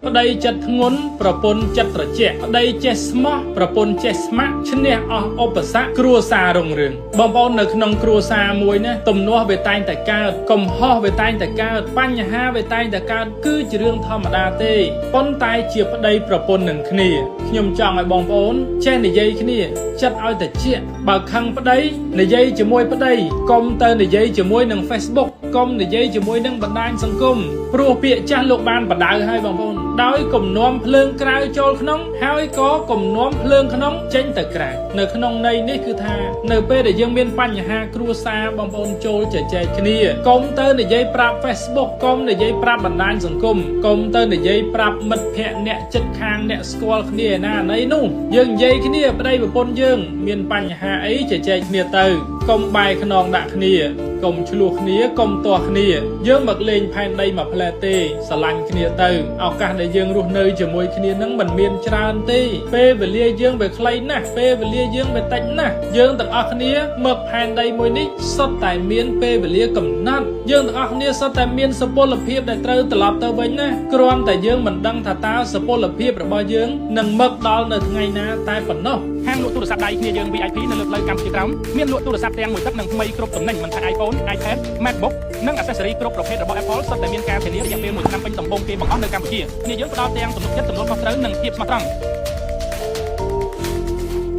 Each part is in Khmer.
ប្តីចិត្តធ្ងន់ប្រពន្ធចិត្តត្រជាក់ប្តីចេះស្មោះប្រពន្ធចេះស្ម័គ្រឈ្នះអស់ឧបសគ្គគ្រួសាររុងរឿងបងប្អូននៅក្នុងគ្រួសារមួយណាទំនាស់វាតែងតែកើតកំហុសវាតែងតែកើតបញ្ហាវាតែងតែកើតគឺជារឿងធម្មតាទេប៉ុន្តែជាប្តីប្រពន្ធនឹងគ្នាខ្ញុំចង់ឲ្យបងប្អូនចេះនិយាយគ្នាចិត្តឲ្យតែជាបើខឹងប្តីនិយាយជាមួយប្តីកុំទៅនិយាយជាមួយនឹង Facebook កុំនិយាយជាមួយនឹងបណ្ដាញសង្គមព្រោះពាក្យចាស់លោកបានបដៅឲ្យបងប្អូនដោយកុំនាំភ្លើងក្រៅចូលក្នុងហើយក៏កុំនាំភ្លើងក្នុងចេញទៅក្រៅនៅក្នុងន័យនេះគឺថានៅពេលដែលយើងមានបញ្ហាគ្រួសារបងប្អូនចូលជជែកគ្នាកុំទៅនិយាយប្រាប់ Facebook កុំនិយាយប្រាប់បណ្ដាញសង្គមកុំទៅនិយាយប្រាប់មិត្តភ័ក្តិអ្នកចិត្តខាងអ្នកស្គាល់គ្នាណាណីនោះយើងនិយាយគ្នាប្តីប្រពន្ធយើងមានបញ្ហាអីជជែកគ្នាទៅកុំបែរខ្នងដាក់គ្នាកុំឆ្លោះគ្នាកុំទាស់គ្នាយើងមកលេងផែនដីមួយផ្លែទេស្រឡាញ់គ្នាទៅឱកាសដែលយើងរស់នៅជាមួយគ្នានឹងមិនមានច្រើនទេពេលវេលាយើងវាខ្លីណាស់ពេលវេលាយើងវាតិចណាស់យើងទាំងអស់គ្នាមកផែនដីមួយនេះសុទ្ធតែមានពេលវេលាកំណត់យើងទាំងអស់គ្នាសុទ្ធតែមានសុពលភាពដែលត្រូវត្រឡប់ទៅវិញណាគ្រាន់តែយើងមិនដឹងថាតើសុពលភាពរបស់យើងនឹងមកដល់នៅថ្ងៃណាតែប៉ុណ្ណោះ ហាងលក់ទូរស័ព្ទដៃគ្នាយើង VIP នៅលើផ្លូវកម្ពុជាក្រោមមានលក់ទូរស័ព្ទទាំងមួយទឹកនិងថ្មីគ្រប់ទំនិញមិនថា iPhone, iPad, MacBook និង accessory គ្រប់ប្រភេទរបស់ Apple សុទ្ធតែមានការធានារយៈពេល1ឆ្នាំពេញដំបូងគេបង្អស់នៅកម្ពុជាគ្នាយើងផ្ដល់ទាំងទំនុកចិត្តទំនួលខុសត្រូវនិងភាពស្មោះត្រង់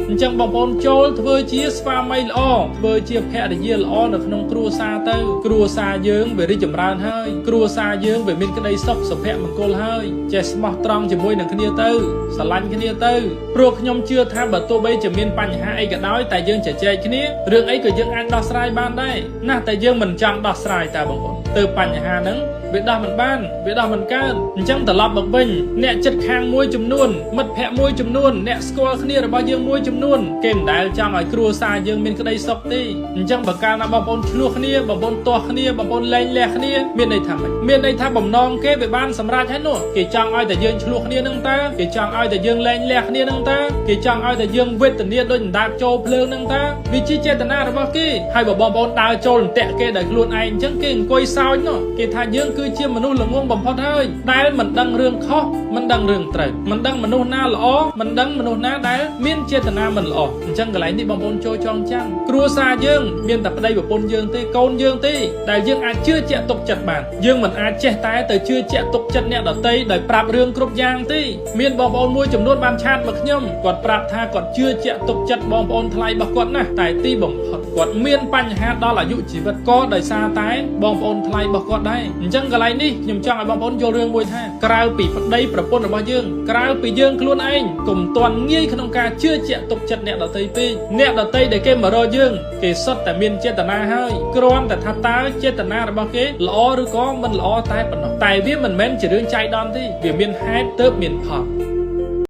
អញ្ចឹងបងប្អូនចូលធ្វើជាស្វាមីល្អធ្វើជាភរិយាល្អនៅក្នុងគ្រួសារទៅគ្រួសារយើងវារីកចម្រើនហើយគ្រួសារយើងវាមានក្តីសុខសុភមង្គលហើយចេះស្មោះត្រង់ជាមួយនឹងគ្នាទៅស្រឡាញ់គ្នាទៅព្រោះខ្ញុំជឿថាបើទោះបីជាមានបញ្ហាអីក៏ដោយតែយើងជជែកគ្នារឿងអីក៏យើងអាចដោះស្រាយបានដែរណាស់តែយើងមិនចង់ដោះស្រាយតើបងប្អូនទៅបញ្ហាហ្នឹងវាដោះមិនបានវាដោះមិនកើតអញ្ចឹងត្រឡប់មកវិញអ្នកចិត្តខាងមួយចំនួនមិត្តភ័ក្តិមួយចំនួនអ្នកស្គាល់គ្នារបស់យើងមួយចំនួនគេមិនដែលចង់ឲ្យគ្រួសារយើងមានក្តីសុខទេអញ្ចឹងបើកាលណាបងប្អូនឆ្លោះគ្នាបងប្អូនទាស់គ្នាបងប្អូនលែងលះគ្នាមានន័យថាម៉េចមានន័យថាបំណងគេវាបានសម្រេចហើយនោះគេចង់ឲ្យតែយើងឆ្លោះគ្នានឹងតើគេចង់ឲ្យតែយើងលែងលះគ្នានឹងតើគេចង់ឲ្យតែយើងវេទនាដូចអណ្ដាតចូលភ្លើងនឹងតើវាជាចេតនារបស់គេហើយបើបងប្អូនដើរចូលអន្ទាក់គេដោយខ្លួនឯងអញ្ចឹងគេអង្គុយសើចនោះគេថាយើងគឺជាមនុស្សល្ងងបំផុតហើយដែលមិនដឹងរឿងខុសមិនដឹងរឿងត្រូវមិនដឹងមនុស្សណាល្អមិនដឹងមនុស្សណាដែលមានចេតនាមិនល្អអញ្ចឹងកន្លែងនេះបងប្អូនចូលចងចាំគ្រួសារយើងមានតែប្តីប្រពន្ធយើងទេកូនយើងទេដែលយើងអាចជឿជាក់ទុកចិត្តបានយើងមិនអាចចេះតែទៅជឿជាក់ទុកចិត្តអ្នកដទៃដោយប្រាប់រឿងគ្រប់យ៉ាងទេមានបងប្អូនមួយចំនួនបាន chat មកខ្ញុំគាត់ប្រាប់ថាគាត់ជឿជាក់ទុកចិត្តបងប្អូនថ្លៃរបស់គាត់ណាស់តែទីបំផុតគាត់មានបញ្ហាដល់អាយុជីវិតក៏ដោយសារតែបងប្អូនថ្លៃរបស់គាត់ដែរអញ្ចឹងកន្លែងនេះខ្ញុំចង់ឲ្យបងប្អូនយល់រឿងមួយថាក្រៅពីប្តីប្រពន្ធរបស់យើងក្រៅពីយើងខ្លួនឯងកុំទាន់ងាយក្នុងការជឿជាក់ទុកចិត្តអ្នកដទៃពេកអ្នកដទៃដែលគេមករកយើងគេសុទ្ធតែមានចេតនាហើយគ្រាន់តែថាតើចេតនារបស់គេល្អឬក៏មិនល្អតែប៉ុណ្ណោះតែវាមិនមែនជារឿងចៃដន្យទេវាមានហេតុទើបមានផល។